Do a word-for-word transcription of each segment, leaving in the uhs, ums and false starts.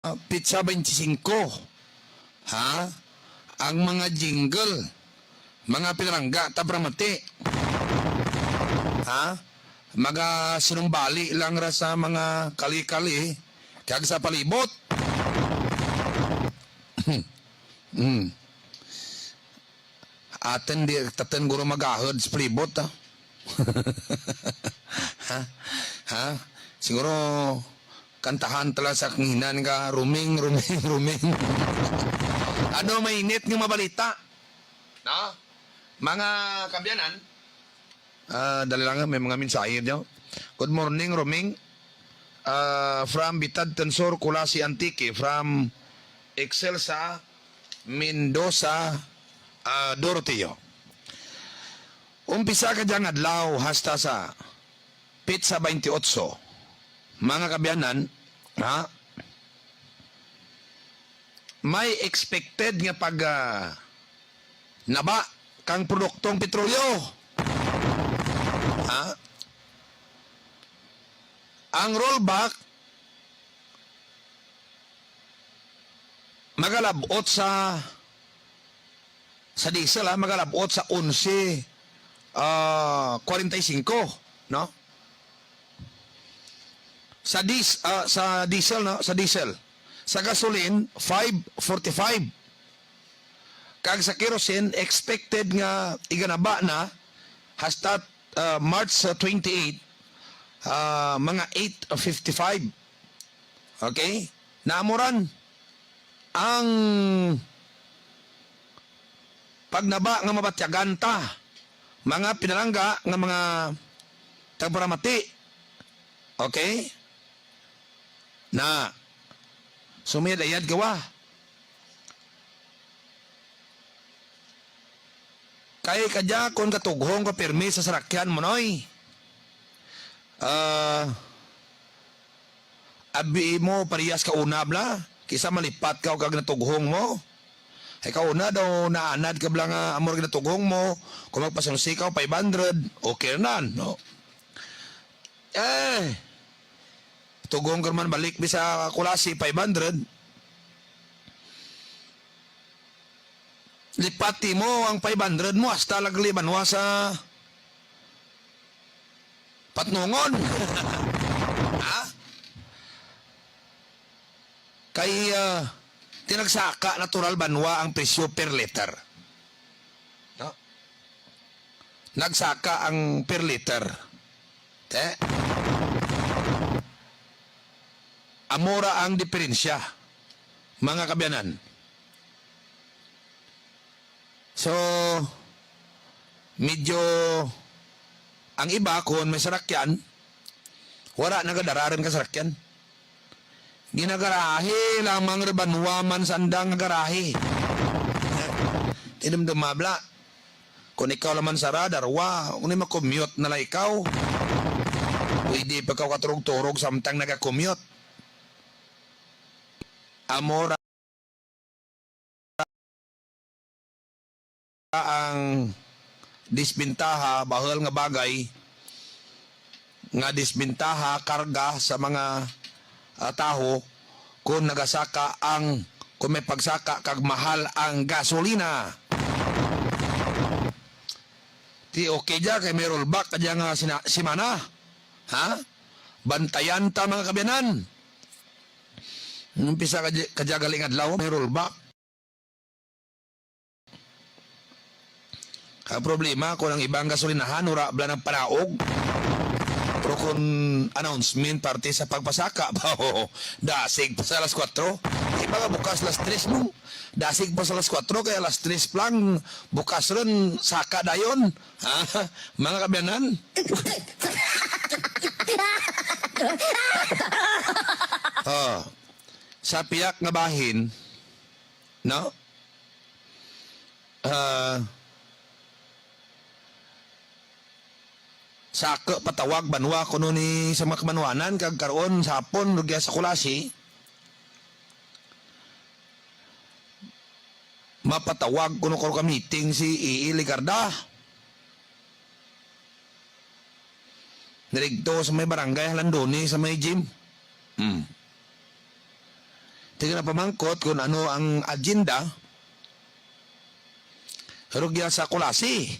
petsa baynte singko. Ha? Ang mga jingle, mga pinalangga ta pramati. Ha? Magasinumbali lang ra sa mga kali-kali, kag sa palibot. Hmm. Atun di, atun guro magahud sa palibot, ha? Ha? Ha? Siguro, kantahan ta lang sa kanghinan ka, ruming, ruming, ruming. Ano mainit nga mabalita? No? Mga kaabyanan, ah, dali lang, may mga mensahe dyan. Good morning, Roming. Ah, from Bitadtun Sur, Culasi, Antique. From Excelsa, Mendoza, ah, Doroteo. Umpisa kadyang adlaw hasta sa petsa baynte otso. Mga kaabyanan, ha? May expected nga pag, ah, naba kang produktong petrolyo. Ha? Ang rollback magalab-ot sa, sa diesel, ha, magalab-ot sa onse, ah, kwarenta y singko, no? Sa dis-, ah, sa diesel, no? Sa diesel. Sa gasoline, five forty-five. Kag sa kerosene, expected nga iganaba na hasta, ah, March, ah, twenty-eight, ah, mga eight fifty-five. Okay? Na amo ran ang pagnaba nga mabatyagan ta, mga pinalangga nga mga tagparamati. Okay? Na, sumayad-ayad kaw, ah. Kay kadya kon gatughong ka pirmi sa sarakyan mo, Noy. Ah, abi mo parehas kauna bala, kis-a malipat kaw kag natughong mo. Hay kauna daw naanad ka bala nga amo ra ginatughong mo, kon magpasunsi kaw five hundred, okay ra nan, no? Eh, tughong ka ra man balik dya sa Culasi, five hundred. Lipati mo ang five hundred mo, hasta la gali banwa sa Patnongon. Ha? Kay, ah, ti nagsaka natural banwa ang presyo per liter. No? Nagsaka ang per liter. Te? Amo ra ang diperensya, mga kaabyanan. So, medyo ang iba kon may sarakyan, wara nagadara run ka sarakyan. Ginagarahe lamang run banwa man sa andang nga garahe. Ti dumduma bala. Kon ikaw lang man sara, darwa, kon ma-commute na lang ikaw. Pwede pa kaw katurog-turog samtang naga-commute. Amo ra ang disbentaha, bahul nga bagay nga disbentaha, karga sa mga, ah, tawo kon nagasaka ang, kon may pagsaka kag mahal ang gasolina. Ti okay dya kay may rollback kadya nga sina-, semana. Ha? Bantayan ta, mga kaabyanan. Umpisa kadya, kadya gali nga adlaw, may rollback. Ang problema, kon ang ibang gasolinahan, wara bala nagpanaog. Pero kon announcement parte sa pagpasaka, bawo, dasig pa sa alas kuwatro. Iba nga bukas alas tres, no? Dasig pa sa alas kuwatro, kay alas tres pa lang, bukas run, saka dayon. Ha? Mga kaabyanan? Oh. Sa pihak nga bahin, no? Ah, saka patawag banwa kuno ni sa mga kabanwanan, kag karon sa hapon, rugya sa Culasi, mapatawag kuno karon ka meeting si E E Legarda. Direkto sa may barangay Halandoni, sa may gym. Hmm. Ti kara pamangkot kon ano ang agenda, rugya sa Culasi.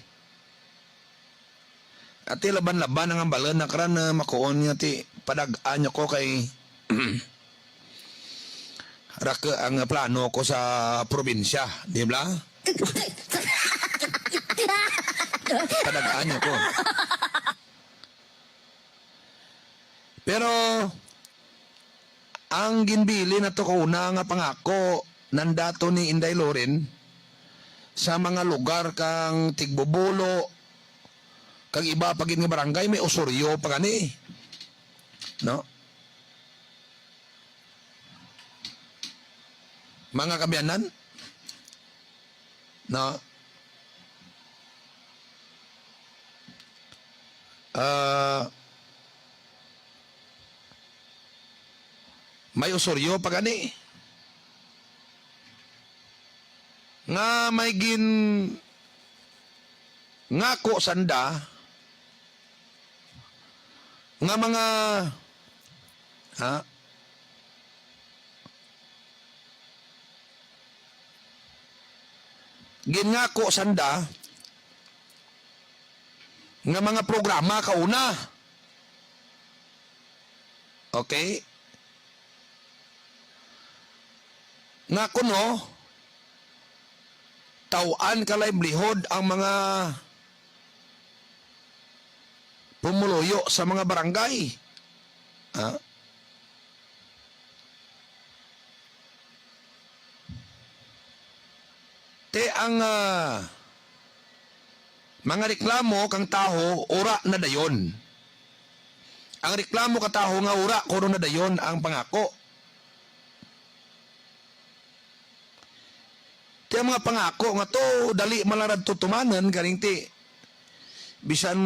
Ti laban-laban ang hambalun na karan, eh, makuon nga ti padag-an nyo ko kay raku ang plano ko sa probinsya, di bala? Padag-an nyo ko. Pero, ang ginbilin nato kauna nga pangako nanda to ni Inday Loren, sa mga lugar kang Tigbubulo, kang iba pa gid nga barangay, may Osorio pa gani. No? Mga kaabyanan, no? Ah, may Osorio pa gani. Nga may gin-, ngako sanda nga mga, ha? Gingako sanda nga mga programa kauna. Okay? Nga kuno, taw-an ka livelihood ang mga pumuluyo sa mga barangay. Ha? Ti ang, ah, mga reklamo kang tawo, wara na dayon. Ang reklamo ka tawo nga wara kuno na dayon ang pangako. Ti ang mga pangako nga to, dali man lang rad to tumanon, garing ti bisan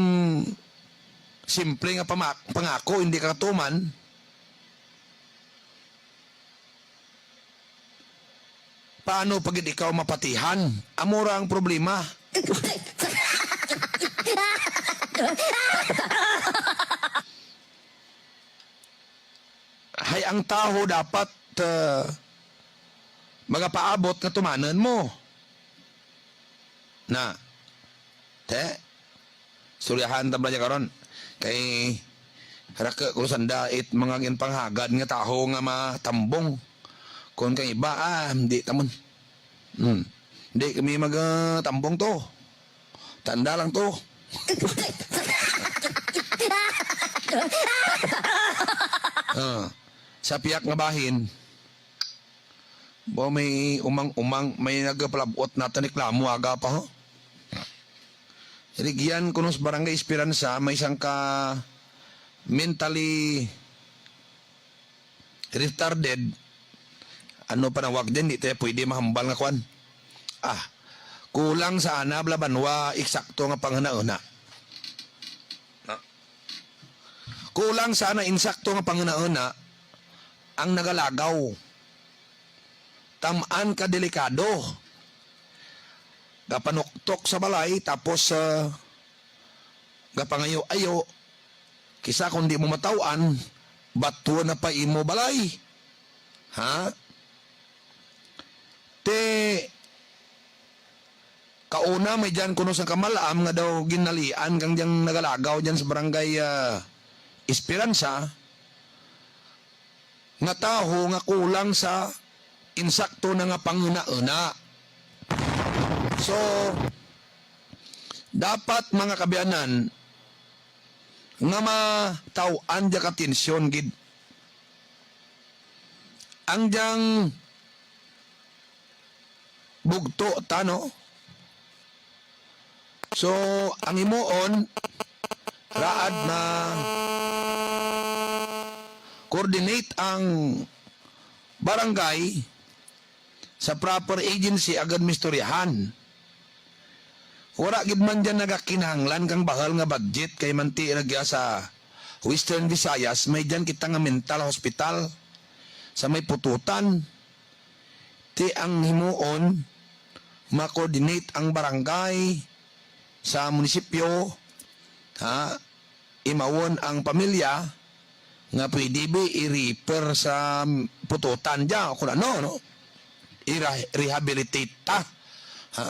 simple nga pama-, pangako, indi ka katuman. Paano pa gid ikaw mapatihan? Amo ra ang problema. Hay ang tawo dapat, eh, magapaabot nga tumanon mo. Na. Te. Istoryahan ta bala dya karon. Kay raku kuno sanda it mga ginpanghagad nga tawo nga matambong. Kon kang iba, ah, indi ta man. Hmm. Indi kami mag, ah, tambong to. Tanda lang to. Ah, sa piyak nga bahin, bo, may umang-umang, may nagapalab-ot na taniklamo aga pa, ho? Rugyan kuno sa Barangay Esperanza, may sangka mentally retarded, ano panawag dyan, di tayo pwede mahambal nga kwan. Ah, kulang sa ana bala banwa eksakto nga panghuna-huna. Kulang sa ana insakto nga panghuna-huna ang nagalagaw. Tam-an ka delikado. Gapanuktok sa balay, tapos, ah, gapangayo-ayo, kis-a kon di mo mataw-an, batuon na pa imo balay. Ha? Ti, kauna may dyan kuno sangka mal-am nga daw ginalian kang dyang nagalagaw dyan sa Barangay, ah, Esperanza, nga tawo nga kulang sa insakto na nga panghuna-huna. So, dapat, mga kaabyanan, nga mataw-an dya ka atensyon gid. Ang dyang bugto ta, no? So, ang himuon, raad ma-coordinate ang barangay sa proper agency agud maistoryahan. Wara gid man dyan nagakinahanglan kang bahul nga budget kay manti rugya sa Western Visayas, may dyan kita nga mental hospital sa may Pututan. Ti ang himuon, ma-coordinate ang barangay sa munisipyo, ha, imawon ang pamilya nga pwede bi i-repair sa pututan dya, kon ano, no? I-re-, rehabilitate ta. Ha?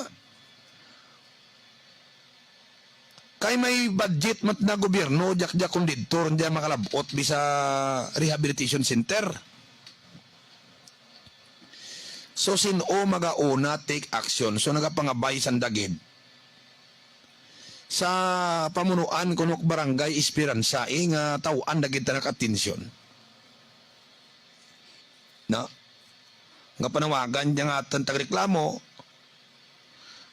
Kay may budget man tana gobyerno, dya, dya kon didto, dya makalab-ot bi sa rehabilitation center. So, sin-o magauna take action? So, nagapangabay sanda gid sa pamunuan kuno ka Barangay Esperanza, eh, nga taw-an da gid tana ka atensyon. Na? Nga panawagan dya nga atun tagareklamo,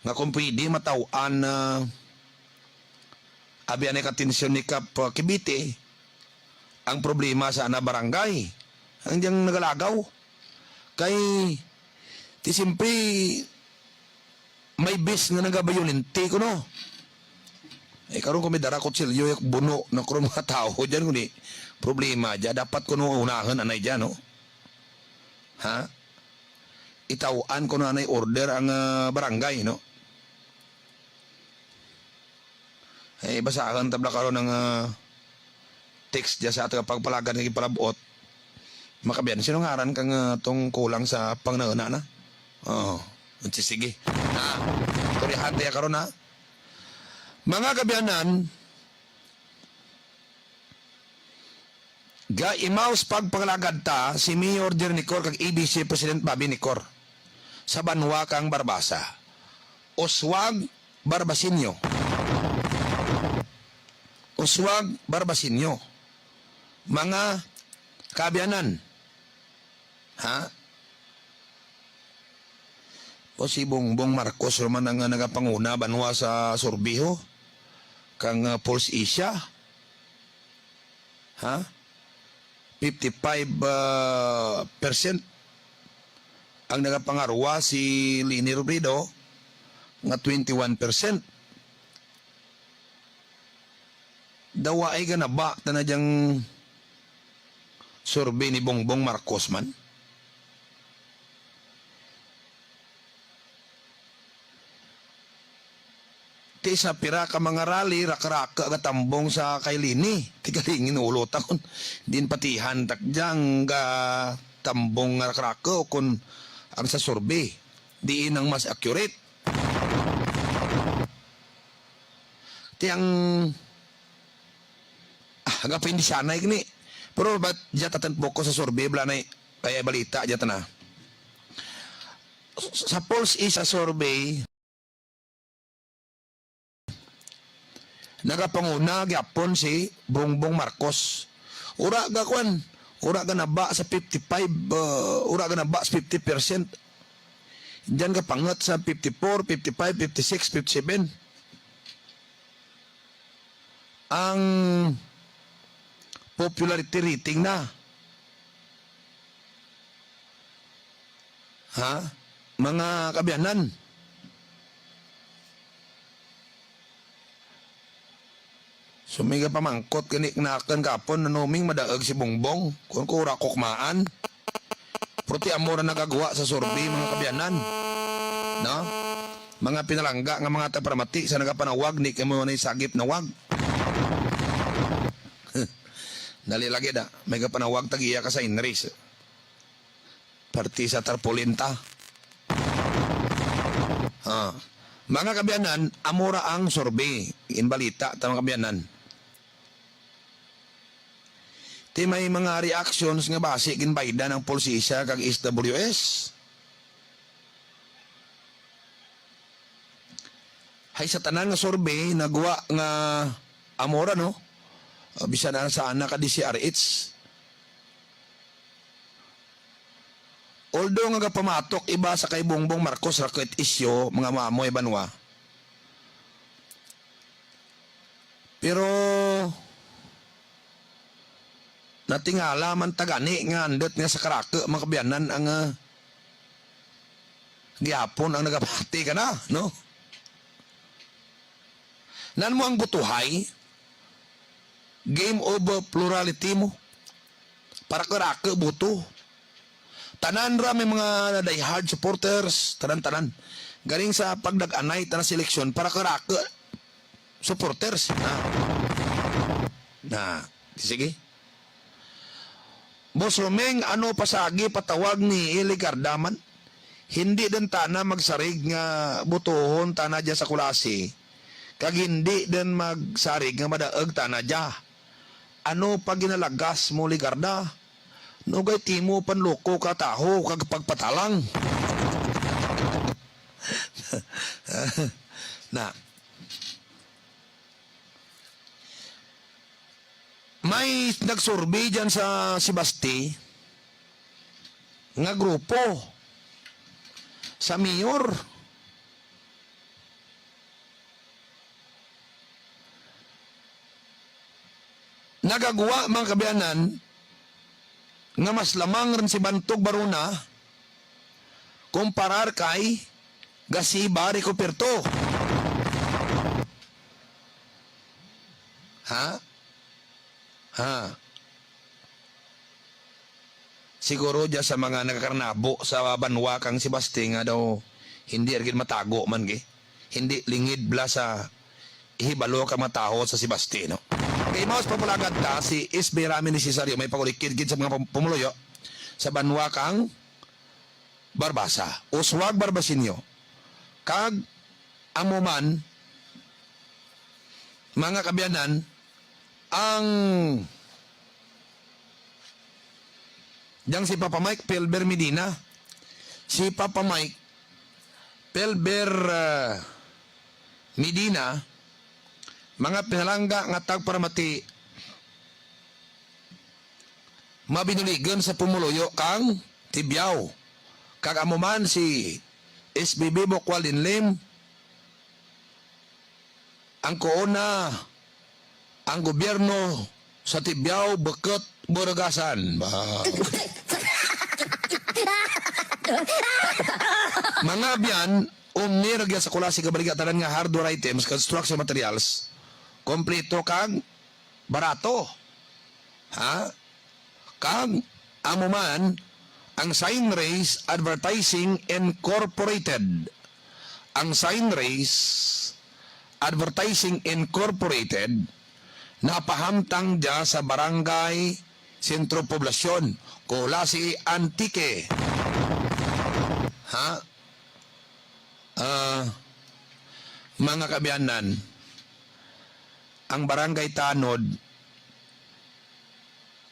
nga kon pwede mataw-an, ah, abi anay ka atensyon ni Kap, ah, Cavite, ang problema sa ana barangay, ang dyang nagalagaw. Kay, ti siyempre, may bis nga nagabayolente kuno. Eh, karon kon may dara kutsilyo, yak buno na kuno mga tawo dyan, kundi problema dya. Dapat kuno unahun anay dya, no? Ha? Itaw-an kuno anay order ang, ah, barangay, no? Eh, basahun ta bala karon ang, ah, text dya sa atun pagpalagad nga ginpalab-ot. Mga kaabyanan, sin-o ngaran kang, ah, atun kulang sa pangnanghunahuna? Oo. Sige. Na, istoryahan ta dya karon, ha? Mga kaabyanan, gaimaw sa pagpangalagad ta si Mayor Jerry Necor kag A B C President Bobby Necor sa banwa kang Barbaza. Uswag Barbaseño. Uswag Barbaseño. Mga kaabyanan. Ha? O si Bongbong Marcos ra man ang nagapanguna banwa sa survey ho. Kang, ah, Pulse Asia. Ha? Fifty-five, ah, percent. Ang nagapangarwa si Leni Robredo nga twenty-one percent. Daw ay ganaba tana dyang survey ni Bongbong Marcos man. Ti sa pira ka mga rally, raka-raka gatambong sa kay Leni. Ti galing ginhulo ta kon diin patihan ta dyang gatambong nga raka-raka o kon ang sa survey. Diin ang mas accurate. Ti ang, ah, gapaindisyana gani. Pero bat dya ta tun pokus sa survey, bala anay, kay balita dya tana. Sa Pulse Asia survey, nagapanguna gihapon si Bongbong Marcos. Wara gakuan, wara ganaba sa fifty-five, ah, wara ganaba sa fifty percent. Dyan gapangut sa fifty-four, fifty-five, fifty-six, fifty-seven. Ang popularity rating na. Ha? Mga kaabyanan. So, may gapamangkot gani kanakun gapon, ano, ming madaug si Bongbong, kon ko wara ko kamaan. Pero ti amo ra nagagwa sa survey, mga kaabyanan. No? Mga pinalangga nga mga tagparamati, sa nagapanawag, di kamo na isagip nawag. Dali lagi da, may gapanawag tag iya ka sa Inris. Parti sa tarpaulin ta. Ah. Mga kaabyanan, amo ra ang survey. Ginbalita ta, mga kaabyanan. Ti may mga reactions nga basi ginbaydan ang Pulse Asia kag S W S. Hay sa tanan nga survey, nagwa nga amo ra, no? Ah, bisan na sa ana ka D Z R H. Although nga gapamatok iba sa kay Bongbong Marcos ra kay isyu, mga maamoy banwa. Pero, natingala man ta gani nga andut nga sa karaku, mga kaabyanan, ang, ah, gihapon ang nagapati kana, no? Nan mo ang botohay, game of plurality mo. Para karaku boto. Tanan ra may mga diehard supporters, tanan-tanan. Garing sa pagdag-anay tana sa eleksyon, para karaku supporters. Na. Na. Sige. Boss Roming, ano pasagi patawag ni Legarda man? Hindi din tana magsarig nga botohon tana dyan sa Culasi. Kag hindi din magsarig nga madaeg tana dya. Ano pa ginalagas mo, Legarda? Nugay timo panloko ka taho kag pagpatalang. Na. May nagsurvey dyan sa Sebaste nga grupo sa mayor. Nagagwa, mga kaabyanan, nga mas lamang run si Bantog Barona kumparar kay Gasiba Ricoperto. Ha? Ha? Siguro dya sa mga nagakarnabo sa banwa kang Sebaste nga daw hindi ra gid matago man gi. Hindi lingid bala sa ihibalo kang mga tawo sa Sebaste, no? Kay maos pa pala gad ta, si S B Rami Necesario may pagulikid gid sa mga pum-, pumuluyo sa banwa kang Barbaza. Uswag Barbaseño. Kag amo man, mga kaabyanan, ang dyang si Papa Mike Pelber Medina. Si Papa Mike Pelber, ah, Medina, mga pinalangga nga tagparamati, mabinuligan sa pumuluyo kang Tibiao. Kag amo man si S B B Bukwal Dinlim, ang kuon na ang gobyerno sa Tibiao, bukut Barangasan. Ba. Mga abyan, umni ra gid sa Culasi gabaligya tanan nga hardware items, construction materials, kompleto kag barato. Ha? Kag amo man ang Sign Race Advertising Incorporated. Ang Sign Race Advertising Incorporated napahamtang dya sa Barangay Sentro Poblacion, Culasi, Antique. Ha? Ah, mga kaabyanan, ang barangay tanod,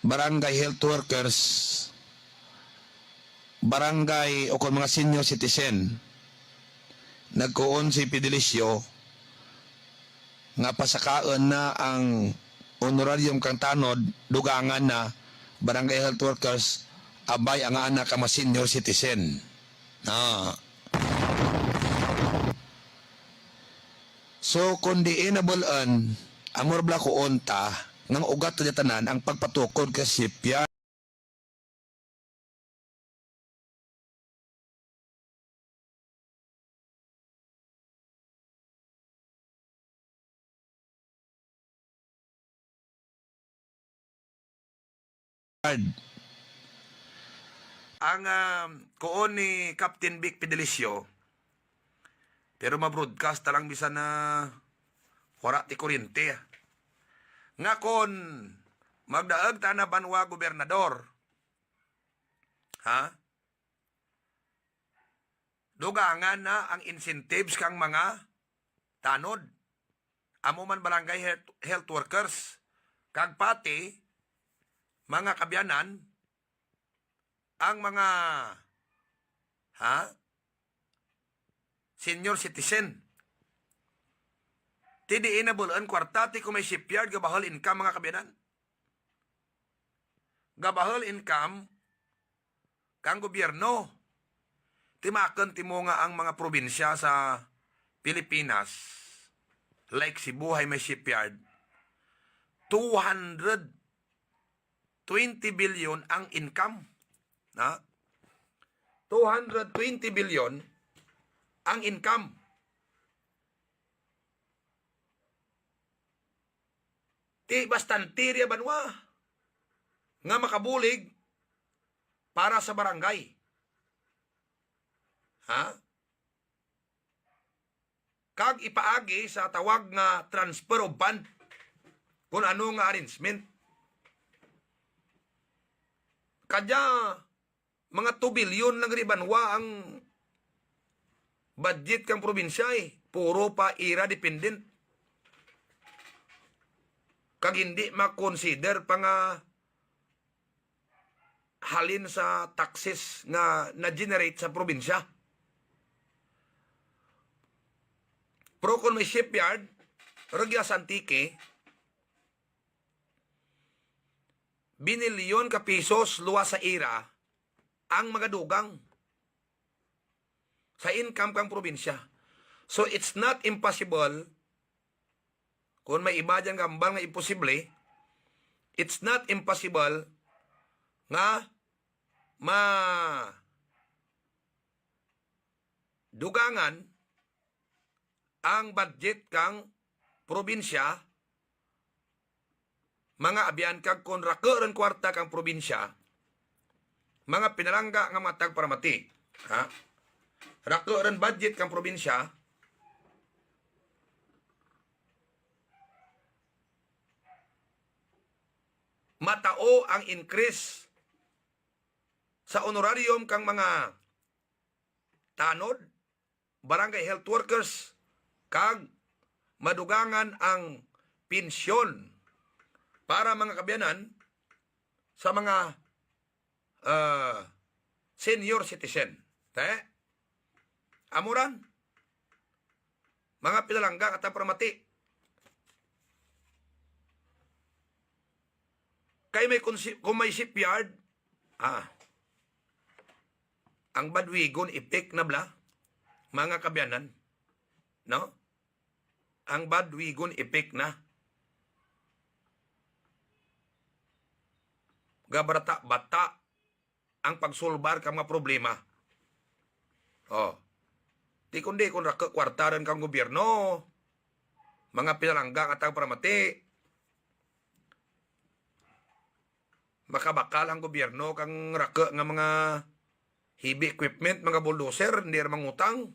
barangay health workers, barangay ukon mga senior citizen, nagkuon si Fedelicio nga pasakaun na ang honorarium kang tanod, dugangan na barangay health workers, abay ang ana kang mga senior citizen. Ah. So, kon diin nabul-an, amo ra bala kuon ta, nga ugat ta dya tanan ang pagpatukod kay shipyard. Ang, ah, kuon ni Captain Vic Fedelicio, pero ma-broadcast ta lang bisan na wara ti kuryente, ah. Nga kon magdaeg tana banwa gobernador, ha? Dugangan na ang incentives kang mga tanod. Amo man barangay health, health workers. Kag pati, mga kaabyanan, ang mga, ha? Senior citizen. Ti diin nabul-an kwarta, ti kon may shipyard, gabahul income, mga kaabyanan. Gabahul income, kang gobyerno. Timakun timo nga ang mga probinsya sa Pilipinas, like Cebu, hay may shipyard, two hundred twenty billion ang income. Na? Two hundred twenty billion ang income. Ti bastante ria banwa nga makabulig para sa barangay. Ha? Kag ipaagi sa tawag nga transfer of fund, kon ano nga arrangement. Kadya, mga two billion lang ri banwa ang budget kang probinsya, eh. Puro pa ira dependent. Kag indi ma-consider pa nga halin sa taxes nga na-generate sa probinsya. Pero kon may shipyard, rugya sa Antique, binilyon ka pisos luwas sa ira ang magadugang sa income kang probinsya. So, it's not impossible, kon may iba dyan gahambal nga imposible, it's not impossible nga ma- dugangan ang budget kang probinsya, mga abyan, kag kon raku run kwarta kang probinsya, mga pinalangga nga mga tagparamati, ha? Raku run budget kang probinsya, matao ang increase sa honorarium kang mga tanod, barangay health workers, kag madugangan ang pensyon para mga kaabyanan sa mga, ah, senior citizen. Te? Amo ran, mga pinalangga nga tagparamati. Kay may konsi-, kon may shipyard, ah, ang badwigon effect na bala, mga kaabyanan. No? Ang badwigon effect na. Gabarata-bata ang pagsulbar kang mga problema. O. Ti kundi kon raku kwarta run kang gobyerno, mga pinalangga nga tagparamati, makabakal ang gobyerno kang raku nga mga heavy equipment, mga bulldozer, indi ra mangutang.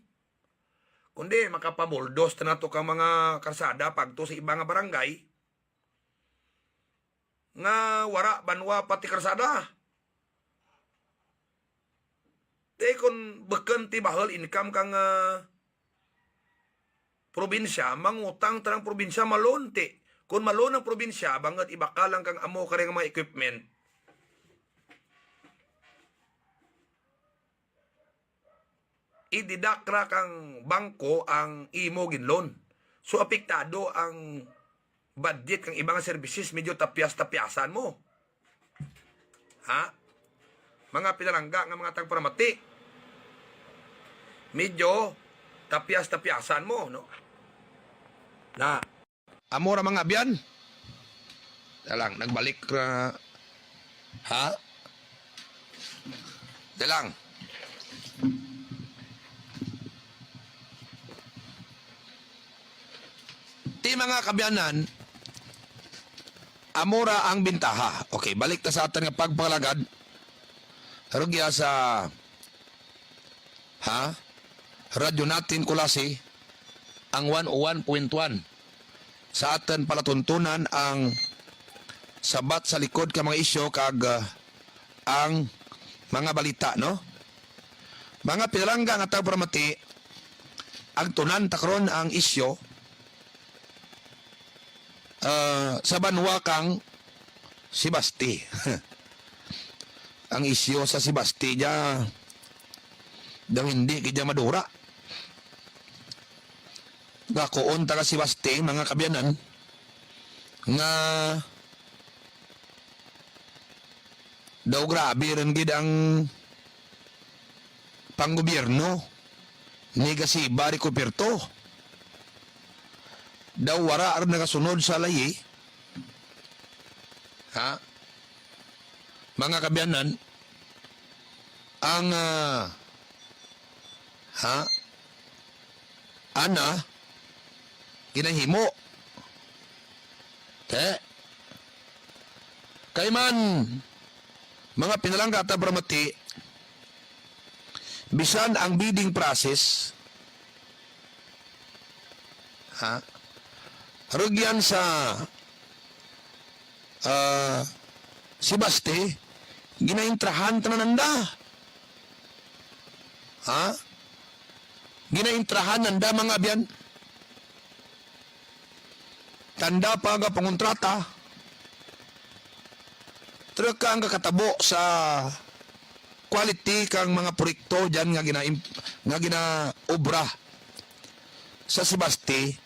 Kundi makapa-bulldoze tana to kang mga karsada paagto sa iba nga barangay nga wara banwa pa ti karsada. Ti kon bukun ti bahul income kang, ah, probinsya, mangutang tana ang probinsya, ma-loan ti. Kon ma-loan ang probinsya, bangud ibakal lang kang amo kara nga mga equipment, i-deduct ra kang bangko ang imo gin-loan. So, apektado ang budget kang iba nga services, medyo tapyas-tapyasan mo. Ha? Mga pinalangga nga mga tagparamati, medyo tapyas-tapyasan mo, no? Na. Amo ra, mga abyan. Dalang, nagbalik ra. Ha? Dalang. Ti, mga kaabyanan, amo ra ang bintaha. Okay, balik ta sa atun nga pagpangalagad. Rugya sa Ha? Radyo Natin Culasi, ang one oh one point one. Sa atun palatuntunan ang sabat sa likod ka mga isyu kag, ah, ang mga balita, no? Mga pinalangga nga tagparamati, agtunan ta karon ang isyu, ah, sa banwa kang Sebaste. Ang isyu sa Sebaste dya, daw hindi gid dya madura. Gakuon taga Sebaste, mga kaabyanan, nga daw grabe run gid ang panggobyerno ni Gasiba Ricoberto. Daw wara run nagasunod sa layi. Ha? Mga kaabyanan, ang, ah, ha? Ana, ginahimo. Te? Kay man, mga pinalangga nga tagparamati, bisan ang bidding process, ha? Rugyan sa, ah, Sebaste, Ginaintrahan tana nanda. Ha? Ginaintrahan nanda, mga abyan. Tanda pa nga pangontrata. Truk ang kakatabo sa quality kang mga proyekto dyan nga gina-, nga ginaobra sa Sebaste,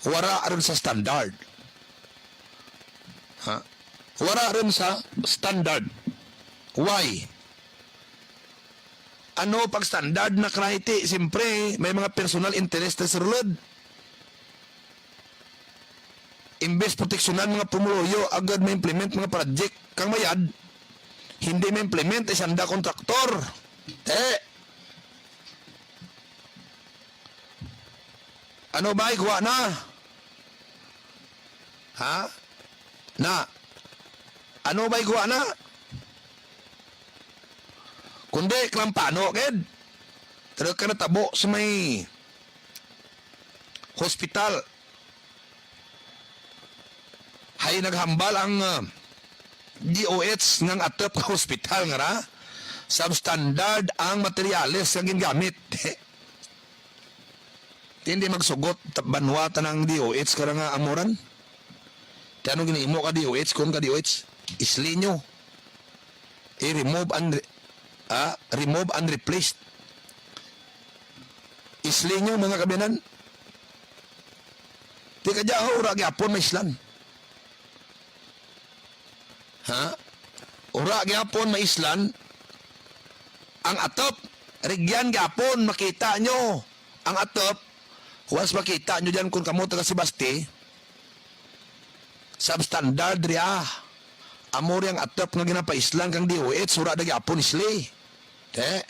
wara run sa standard. Ha? Wara run sa standard. Why? Ano pag standard na kara iti? Siyempre, may mga personal interest na sulud. Imbes proteksyonan mga pumuluyo, agud ma-implement mga project kang mayad, hindi ma-implement, isanda kontraktor. Te. Ano bay, gwa na? Ha? Na. Ano bay, gwa na? Kundi, kalampano gid. Truk ka natabo sa may hospital. Hay naghambal ang, ah, D O H nga ang atup ka hospital ngara substandard ang materyales nga gingamit. Ti indi magsugot ta-, banwa tana ang D O H kara nga amuran. Ti ano ginhimo ka D O H, kon ka D O H, isli nyo. I-remove and re-, ah, remove and replace. Isli nyo, mga kaabyanan. Ti kadya ho, wara gihapon maislan. Ha? Wara gihapon maislan ang atup, rugyan gihapon, makita nyo ang atup, once makita nyo dyan kon kamo taga Sebaste, substandard ria. Amo ria ang atup nga ginapaislan kang D O H, wara da gihapon isli. Te.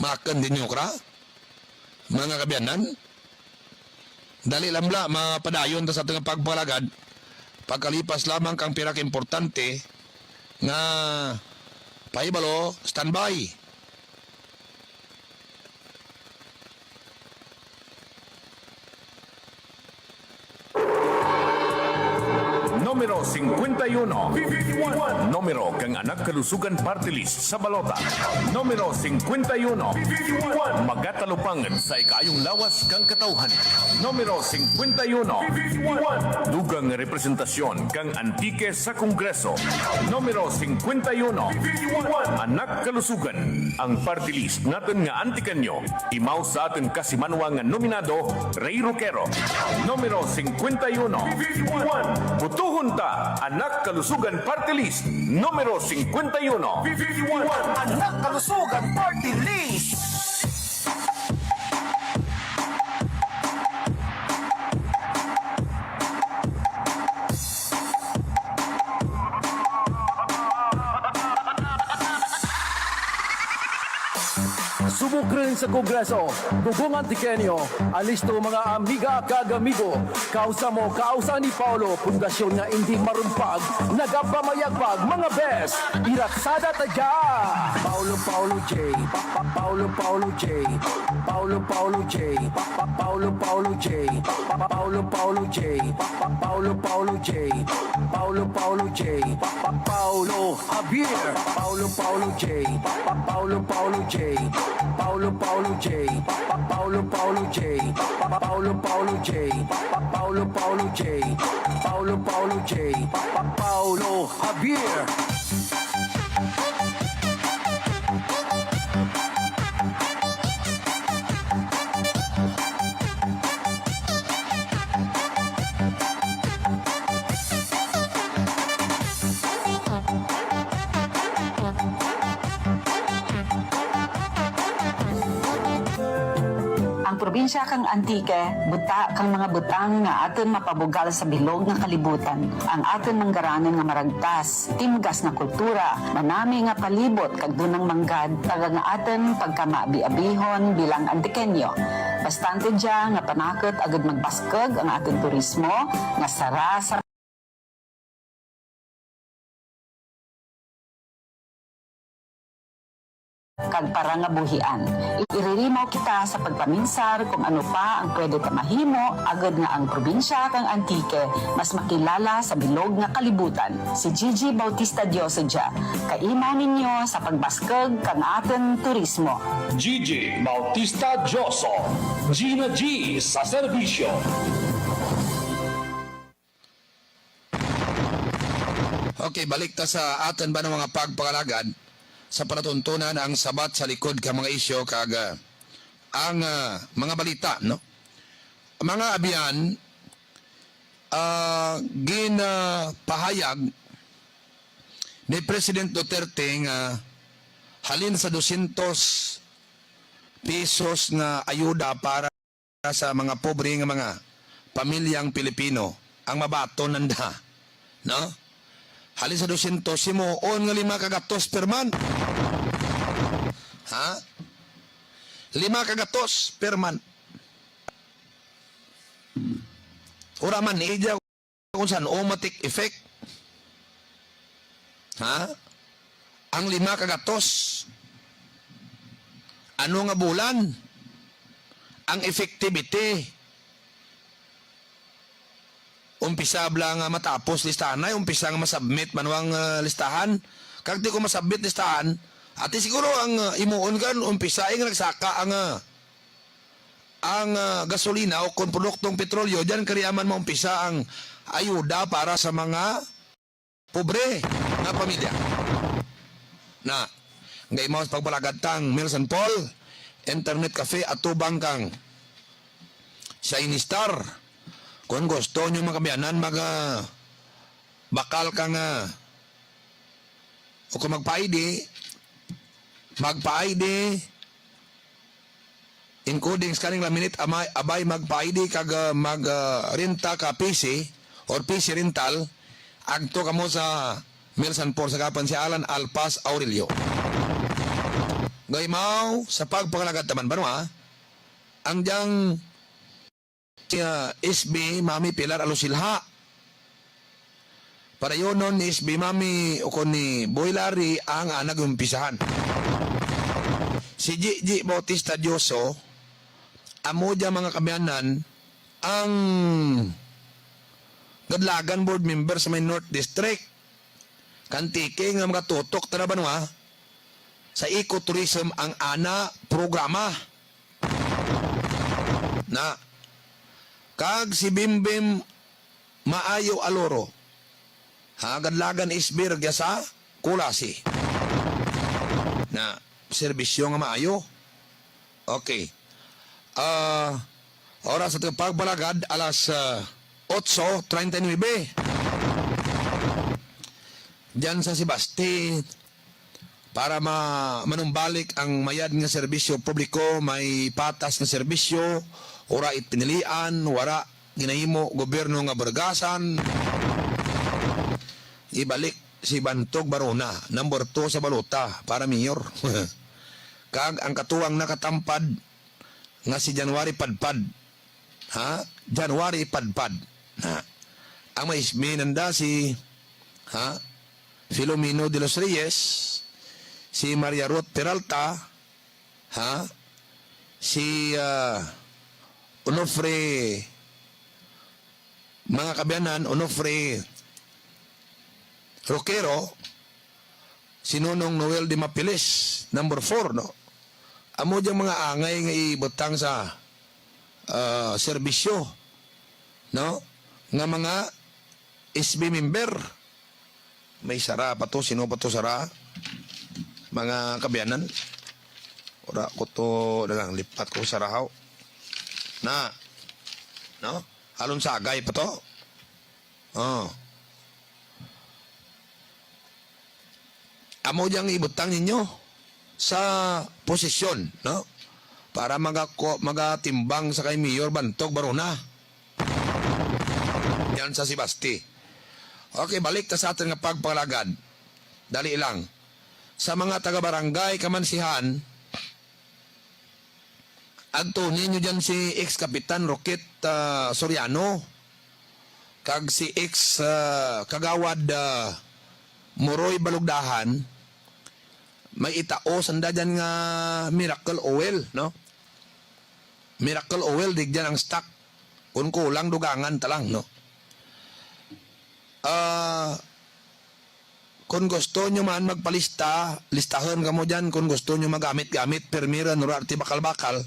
Makan din nyo kara, mga kaabyanan. Dali lang bala, mapadayon ta sa atun nga pagpangalagad. Pagkalipas lamang kang pira ka importante nga pahibalo, standby. Numero singkwenta y uno. Numero kang Anak Kalusugan Party List sa balota. Numero singkwenta y uno. Magatalupangud sa ikaayong lawas kang katawhan. Numero singkwenta y uno. Dugang representasyon kang Antique sa Kongreso. Numero singkwenta y uno. Anak Kalusugan, ang party list natun nga Antiqueño. Imaw sa atun kasimanwa nga nominado, Ray Roquero. Numero singkwenta y uno. Botohon ta, Anak Kalusugan Party List, numero singkwenta y uno. Anak Kalusugan Party List. Subok run sa Kongreso, Gugong Antiqueño, alisto mga amiga kag amigo. Kausa mo, kausa ni Paolo, pundasyon nga indi marumpag, nagapamayagpag, mga best, iratsada ta dya. Paolo, Paolo J, pa, pa, Paolo, Paolo J, Paolo, Paolo J, pa, pa, Paolo, Paolo J, pa, pa, Paolo, Paolo J, pa, pa, Paolo, Paolo J, Paolo, Paolo J, pa, pa, Paolo Javier, Paolo, Paolo J, pa, pa, Paolo, Paolo J, Paolo, Paolo J, pa, pa, Paolo, Paolo J, pa, pa, Paolo, Paolo J, pa, pa, Paolo, Paolo J, Paolo, Paolo J, pa, pa, Paolo Javier. Ang probinsya kang Antique, buta kang mga butang nga atun mapabugal sa bilog nga kalibutan. Ang atun manggaranun nga maragtas, timgas nga kultura, manami nga palibot kag dunang manggad, taga nga atun pagkamaabi-abihon bilang Antiqueño. Bastante dya nga panakut agud magbaskug ang atun turismo nga sara sa kag parangabuhian. Iririmaw kita sa pagpaminsar kon ano pa ang pwede ta mahimo agud nga ang probinsya kang Antique mas makilala sa bilog nga kalibutan. Si Gigi Bautista Dioso dya, kaimaw ninyo sa pagbaskug kang atun turismo. Gigi Bautista Dioso, Gina G sa serbisyo. Okay, balik ta sa atun ba nga mga pagpangalagad sa palatuntunan ang sabat sa likod ka mga isyu kag, ah, ang, ah, mga balita, no? Mga abyan, ah, ginapahayag ni President Duterte nga halin sa dosyentos pesos nga ayuda para sa mga pobre nga mga pamilyang Pilipino ang mabaton nanda, no? Halin sa dosyentos, himuon nga lima ka gatos per month. Ha? Lima ka gatos per month. Wara man, ija kung san-o ma-take effect. Ha? Ang lima ka gatos. Ano nga bulan? Ang effectivity. Umpisa bala nga matapos listahan ay, umpisa nga ma-submit man ang, ah, listahan. Kag ti ko ma-submit listahan, ati siguro ang, ah, himuon kan umpisa ay nga nagsaka ang, ah, ang, ah, gasolina o kon produktong petrolyo, dyan kariaman maumpisa ang ayuda para sa mga pobre nga pamilya. Na, gaimaw sa pagpalagad tang Milsan Paul, internet cafe atubang kang Shiny Star. Kon gusto nyo mga kaabyanan mag, ah, bakal kang, ah, o kon magpa-I D, magpa-I D, including scanning, laminate, abay, abay magpa-I D kag, ah, mag, ah, renta ka P C or P C rental, agto kamo sa Milsan Paul sa gapan si Alan Alpas Aurelio. Gaimaw sa pagpangalagad ta man banwa, ang dyang si, ah, S B Mami Pilar Alusilha. Parayunon ni S B Mami ukon ni Boy Larry ang ana gaumpisahan. Si Gigi Bautista Dioso, amo dya mga kaabyanan, ang Gadlagan board member sa may North District. Ka Antique nga magatutok tana banwa sa ecotourism ang ana programa. Na, kag si Bimbim Maayo Aloro. Ha, Gadlagan S B rugya sa Culasi. Na, serbisyo nga maayo. Okay. Ah, oras sa pagpalagad, alas, ah, otso treinta y nueve. Dyan sa Sebaste, para ma-, manumbalik ang mayad nga serbisyo publiko, may patas nga serbisyo, wara it pinilian, wara ginahimo gobyerno nga burgasan. Ibalik si Bantog Barona, number two sa balota para mayor. Kag ang katuwang nakatampad nga si January Padpad. Ha? January Padpad. Ha? Ang may S B nanda si, ha? Filomeno de los Reyes, si Maria Ruth Peralta, ha? Si, ah, Onofre, mga kaabyanan, Onofre Roquero, si Nonong Noel de Mapiles, number four, no? Amo dyang mga angay nga ibutang sa, ah, serbisyo, no? Nga mga S B member. May sara pa to, sin-o pa to sara? Mga kaabyanan. Wara ko to, dalang lipat ko sara haw. Na, no? Halon sagay pa to. Oh. Amo dyang ibutang ninyo sa posisyon, no? Para magako-, magatimbang sa kay Mayor Bantog Barona. Dyan sa Sebaste. Okay, balik ta sa atun nga pagpangalagad. Dali lang. Sa mga taga-barangay Kamansihan, adtoni nyo dyan si ex-Kapitan Roquet, ah, Soriano, kag si ex, ah, Kagawad, ah, Moroy Balugdahan, May itao sanda dyan nga miracle oil, no? Miracle oil, di dyan ang stock. Kon kulang, dugangan ta lang, no? Ah, kon gusto nyo man magpalista, listahun kamo dyan. Kon gusto nyo magamit-gamit, pirmi run, wara ti bakal-bakal.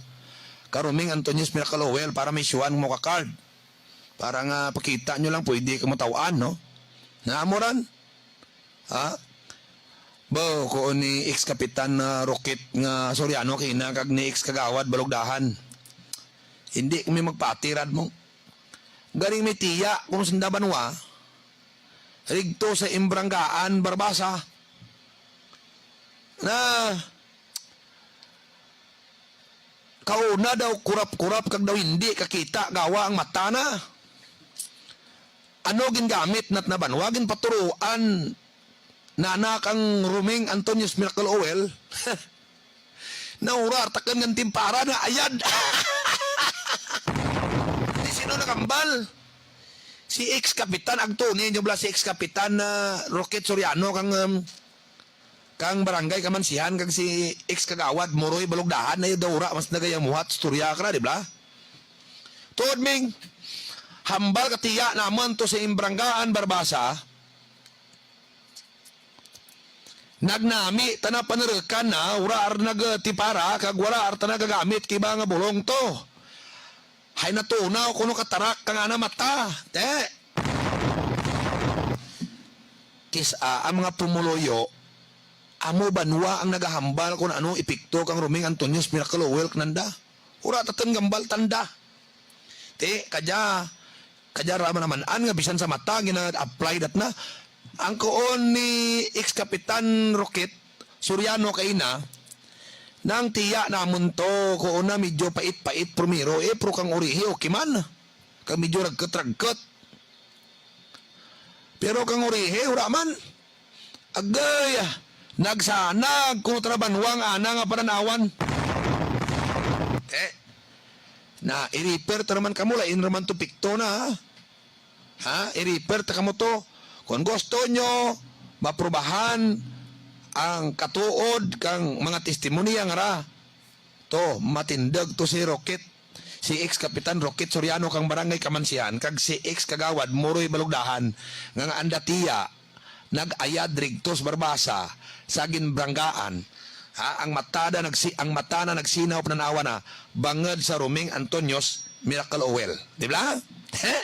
Kang Roming Antonio's Miracle Oil para ma-issue-an kamo ka card. Para nga pakita nyo lang, pwede kamo taw-an, no? Nga amo run. Ha? Baw, kuon ni ex-kapitan, ah, Roquet nga Soriano kaina kag ni ex-kagawad Balugdahan. Indi kami magpati rad mo. Garing may tiya kuno sanda banwa. Rigto sa Imbranggaan, Barbaza. Na, kauna daw kurap-kurap kag daw indi kakita gawa ang mata na. Ano gingamit na tana banwa, ginpaturuan na na kang Roming Antonio's Miracle Oil. Na wara run takun ngan ti para na ayad. Ti sin-o nakahambal? Si ex-kapitan, agtuni nyo bala si ex-kapitan, ah, Roquet Soriano kang, um, kang barangay Kamansihan kag si ex-kagawad Moroy Balugdahan, ay daw wara man sanda gayam buhat istorya kara, di bala? Tuod, Ming, hambal ka tiya namun to sa Imbranggaan, Barbaza. Nagnami tana panurukan na, wara run nagtipara, kag wara run tana gagamit ka iba nga bulong to. Hay natunaw kuno ka tarak kang ana mata. Te. Kis-a ang mga pumuluyo, amo banwa ang nagahambal kon ano epekto kang Roming Antonio's Miracle Oil kananda. Wara tatun gahambal tanda. Ti, kadya, kadya ra man-an nga bisan sa mata, gina-apply da tana. Ang kuon ni ex-kapitan Roquet Soriano kaina, nang tiya namun to, kuon na medyo pait-pait primero, eh, pero kang urihi, okay man. Kang medyo ragkut-ragkut. Pero kang urihi, wara man. Agay, ah, nagsanag kuno tana banwa ang ana nga panan-awan. Eh, na, i-refer ta ra man kamo, lain ra man to epekto na, ha? Ha? I-refer ta kamo to. Kon gusto nyo maprubahan ang katuod kang mga testimonya nga ra, to, matindug to si Roquet, si ex-kapitan Roquet Soriano kang Barangay Kamansihan, kag si ex-kagawad Moroy Balugdahan, nga, nga anda tiya, nag-ayad rigto sa Barbaza, sa Imbranggaan. Ha, ang mata na nagsi-, ang mata na nagsinaw panan-awan na, bangud sa Roming Antonio's Miracle Oil. Di bala? He?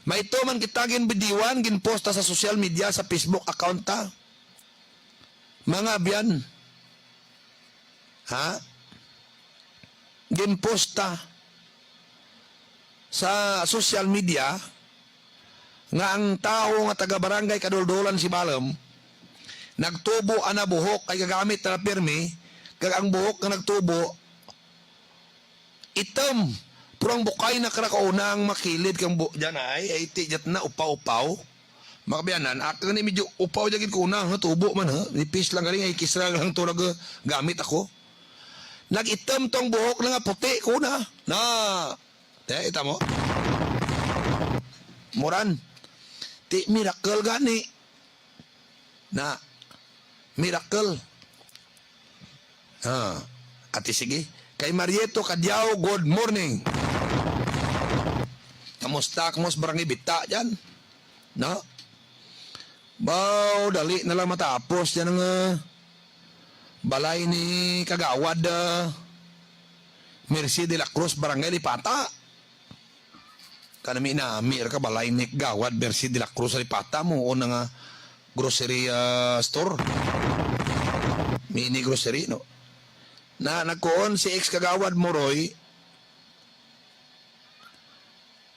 May tuod man kita ginbidyuhan, ginpost ta sa social media, sa Facebook account ta. Mga abyan. Ha? Ginpost ta sa social media nga ang tawo nga taga Barangay Kaduldulan, Sibalom, nagtubo ana buhok kay gagamit na pirmi, kag ang buhok nga nagtubo, itum. Pero ang bukay na kara kauna ang makilid kang bu-, dyan ay, ay ti dyan na upaw-upaw. Mga kaabyanan, akun ni medyo upaw dyan gid kauna, ha, tubo man, ha. Nipis lang garing, ay kisra lang to nagagamit ako. Nag-itum tong buhok na nga puti kauna. Na, te, kita mo? Amo ran. Ti miracle gani. Na, miracle. Ah, ati sige. Kay Marieto Cadiao, good morning. Kamusta, kamusta barangay Bita dyan? No? Baw, dali na lang matapos dyan ang, ah, balay ni Kagawad, ah, Mercy de la Cruz, Barangay Lipata. Kanami-nami ra ka balay ni Kagawad Mercy de la Cruz sa Lipata, muon na nga grocery, ah, store. Mini grocery, no? Na, nagkuon si ex-kagawad Moroy,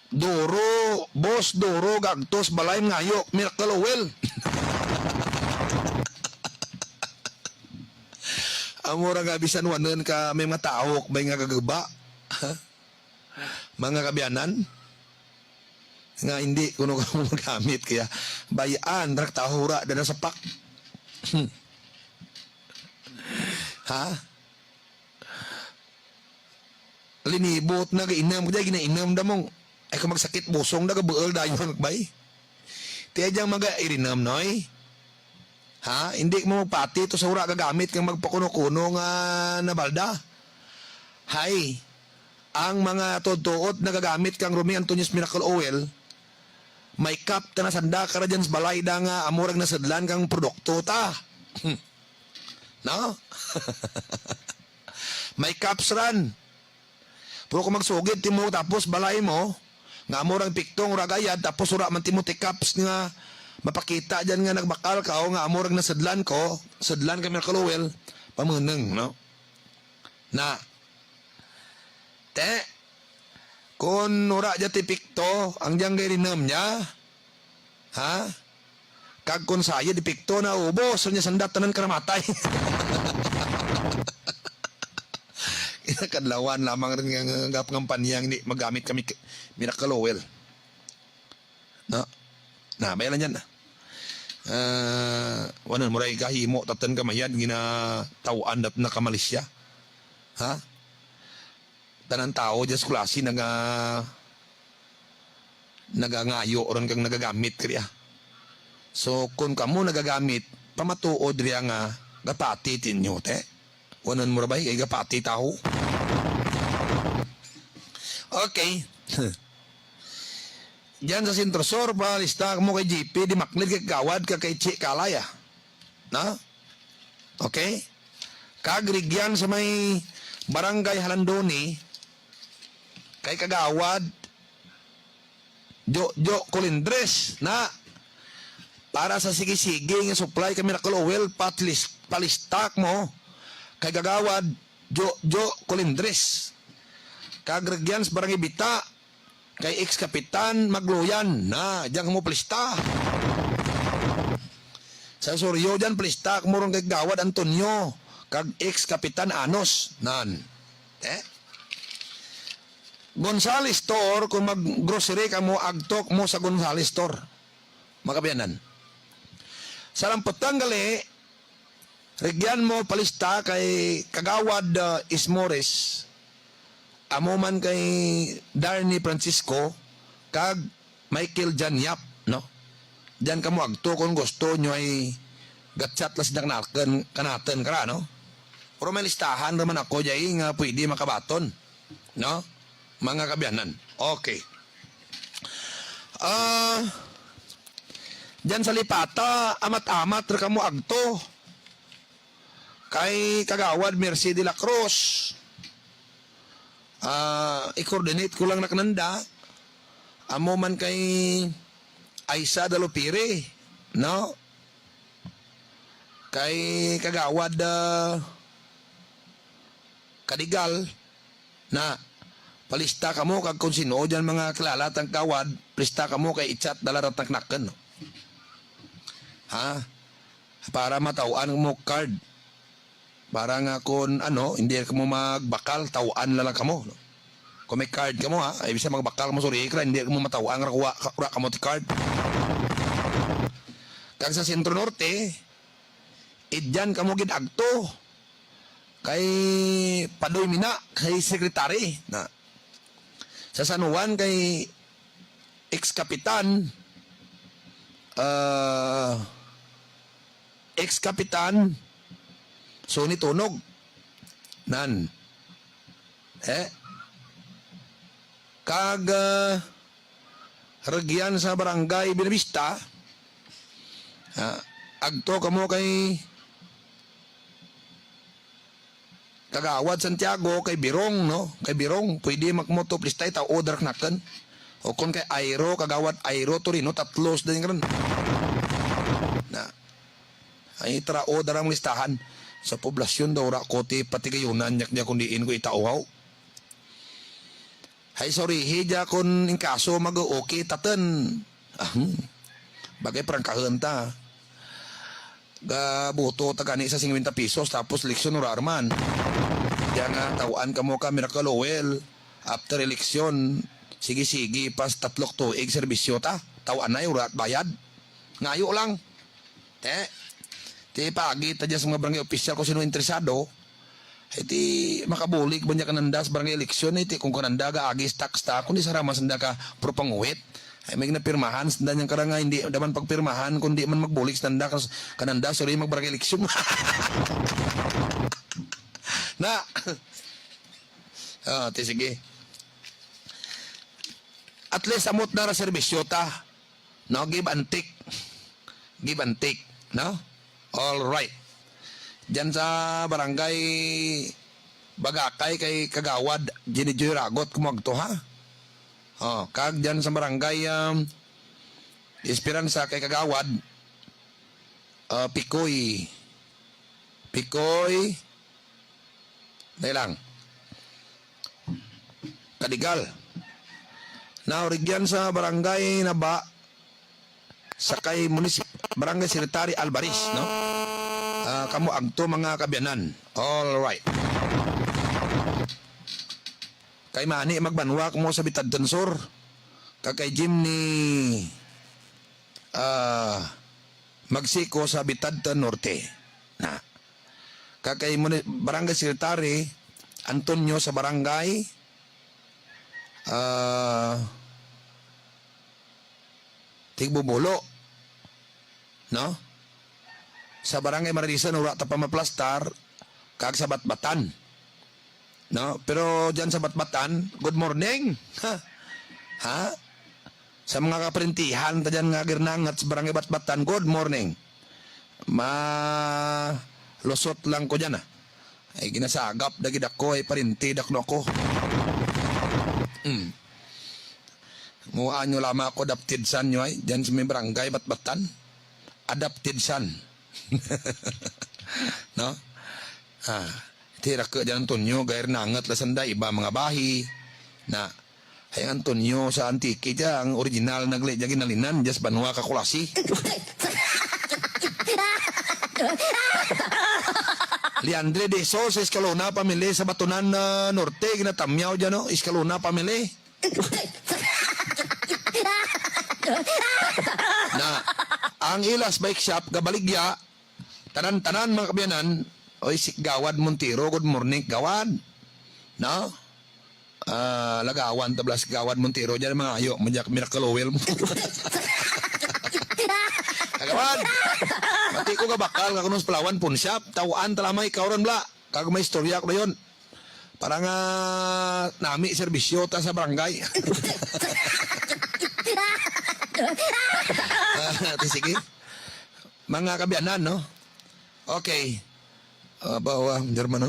duro, boss, duro, gagtos, balay, ngayo, Miracle Oil. Amo ra nga bisan wanun ka may mga tawo, may nga gagaba. Mga kaabyanan, nga indi kuno kamo magamit kaya bay-an ra ka tawo ra da nasapak. Ha? Linibot na, gainum, kaya ginainum da mong, ay, kung magsakit busong da, gabuul dayon, bay. Ti ay dyang mga irinum, noy. Ha? Indi kamo magpati to sa wara gagamit kang magpakuno-kuno nga nabalda. Hay, ang mga tuod-tuod nagagamit kang Romy Antonio's Miracle Oil, may cup tana sanda kara dyan sa balay da nga amo ra ginasudlan kang produkto ta. No? May cups ran. Pero kon magsugid timo tapos balay mo, nga amo rang piktong wara gayad, tapos wara man timo ti cups nga mapakita dyan nga nagbakal kaw, nga amo rang nasudlan ko, sudlan ka Miracle Oil, pamunong, no? Na, te, kon wara dya ti pikto, ang dyang gay rinum dya, ha? Kag kon sayud ti pikto na ubos, unya sanda tanan karamatay. Kinakadlawan lamang run nga, nga, nga pangampanya nga indi magamit kami k-, Miracle Oil. No? Na, baya lang dyan. Ah, wara na mo ray gahimo, tanan ka mayad, ginataw-an dat na ka Malaysia. Ha? Tanan tawo dyan sa Culasi naga-, nagangayo run kang nagagamit kariya. So, kon kamo nagagamit, pamatuod riya nga gapati tinyo, te. Wara na mo ra bay, kay gapati tawo. Okay. Dyan sa Centro Sur, palista kamo kay G P, Dimaklid, kay Kagawad, kag kay Chi Kalay, ah. Na? Okay? Kag rugyan sa may Barangay Jalandoni, kay Kagawad Jojo Colindres, na, para sa sige-sige nga supply ka Miracle Oil, patlis-, palista kamo kay Kagawad Jojo Colindres. Kag rugyan sa Barangay Bita, kay ex-kapitan Magloyan, na, dyan kamo palista. Sa Suryo dyan, palista kamo run kay Kagawad Antonio, kag ex-kapitan Anos, nan. Eh? Gonzales Store, kon mag-grocery kamo, agto kamo sa Gonzales Store. Mga kaabyanan. Sa Rambutan gali, rugyan mo palista kay Kagawad, ah, Ismores, amo man kay Darnie Francisco, kag Michael John Yap, no? Dyan kamo agto kon gusto nyo hay gatsyat la sanda kanatun, kanatun kara, no? Pero may listahan ra man ako dya nga pwede makabaton, no? Mga kaabyanan. Okay. Ah, dyan sa Lipata, amat-amat ra kamo agto kay Kagawad Mercy de la Cruz. Ah, i-coordinate ko lang na kananda. Amo man kay Aisa Dalupiri, no? Kay Kagawad, ah, Kadigal, na, palista kamo kag kon sin-o dyan mga kilala tang Kagawad, palista kamo kay i-chat na lang ra tana kanakun, no? Ha? Para mataw-an kamo card. Para nga kon ano, indi kamo magbakal, taw-an na lang kamo. Kon may card kamo, ha, ay bisan magbakal kamo sa urihi kara, indi kamo mataw-an nga wara, wara kamo ti card. Kag sa Centro Norte, idyan kamo gid agto kay Padoy Mina, kay secretary na. Sa San Juan kay ex-kapitan, ah, ex-kapitan Sonny Tunog. Nan. Eh? Kag, ah, rugyan sa Barangay Buenavista, ah, agto kamo kay Kagawad Santiago, kay Birong, no? Kay Birong, pwede man kamo to palista, taw-an ra kanakun. O kon kay Airo, Kagawad Airo Torino, tatlo sanda dyan run. Na. Ay, taw-an ra mga listahan. Sa poblasyon daw wara ko ti patigayunan, nya, nya kon diin ko itaw haw. Hay, sorry, hay dya kon in kaso mag-okay tatun. Ah, hmm. Bagay prangkahun ta. Gaboto ta gani sa singkwenta pesos, tapos eleksyon wara ra man. Dya nga, taw-an kamo ka Miracle Oil, after eleksyon, sige-sige, pas tatlo ka tuig serbisyo ta. Taw-anay, wara bayad. Ngayo lang. Te, ti paagi ta dya sa mga barangay opisyal kon sin-o interesado, eh, ti makabulig man dya kananda sa barangay eleksyon, eh, ti kon kananda gaagi sa tax ta, kundi sara man sanda ka propanguhit. Hay may ginapirmahan sanda nyan kara nga indi da man pagpirmahan kundi man magbulig sanda kas-, kananda, sorry, magbarangay eleksyon. Na. Ah, ti sige. At least amo tana ra serbisyo ta. No, give and take. Give and take, no? All right. Dyan sa barangay Bagakay kay Kagawad Jenny Joy Ragot kamo agto, ha? O, kag dyan sa barangay, um, Esperanza kay Kagawad, uh, Pikoy. Pikoy. Dali lang. Kadigal. Now, rugyan sa barangay Naba, sa kay munisip-, Barangay Secretary Alvarez, no? Ah, kamo agto, mga kaabyanan. All right. Kay Mani Magbanwa kamo sa Bitadton Sur. Kag kay Jimny, ah, Magsiko sa Bitadton Norte. Na. Kag kay muni-, Barangay Secretary Antonio sa barangay, ah, Tigbubulo, no? Sa Barangay Maralisan, wara ta pa maplastar, kag sa Batbatan. No? Pero dyan sa Batbatan, good morning. Ha? Ha? Sa mga kaparintihan ta dyan nga ginanangat sa Barangay Batbatan, good morning. Malusot lang ko dyan, ah. Ay, ginasagap da gid ako, ay parinti da kuno ako. Hmm. Nguhaan nyo lamang ako, adopted son nyo ay, dyan sa may barangay Batbatan. Adopted son. No? Ah, ti raku dyan Antonio, gair nangat la sanda, iba mga bahi. Na, ay ang Antonio sa Antique dya, ang original nagli dya ginalinan, dya sa banwa ka Culasi. Leandre de Sos, Escalona family, sa Batonan, ah, Norte, ginatamyaw dya, no? Escalona family. Na, ang ilas bike shop, gabaligya, tanan-tanan, mga kaabyanan, oy, si Gawad Montero, good morning, Gawad. No? Ah, lagawan ta bala si Gawad Montero, dyan mga ayo, madyak Miracle Oil mo. Kagawad, mati ko gabakal, kakunong sa Palawan, pawnshop, taw-an ta lamang ikaw ran bala. Kag may istorya ko dayon. Para nga nami serbisyo ta sa barangay. Ah, ti sige. Mga kaabyanan, no? Okay. Ah, bawa, Germano.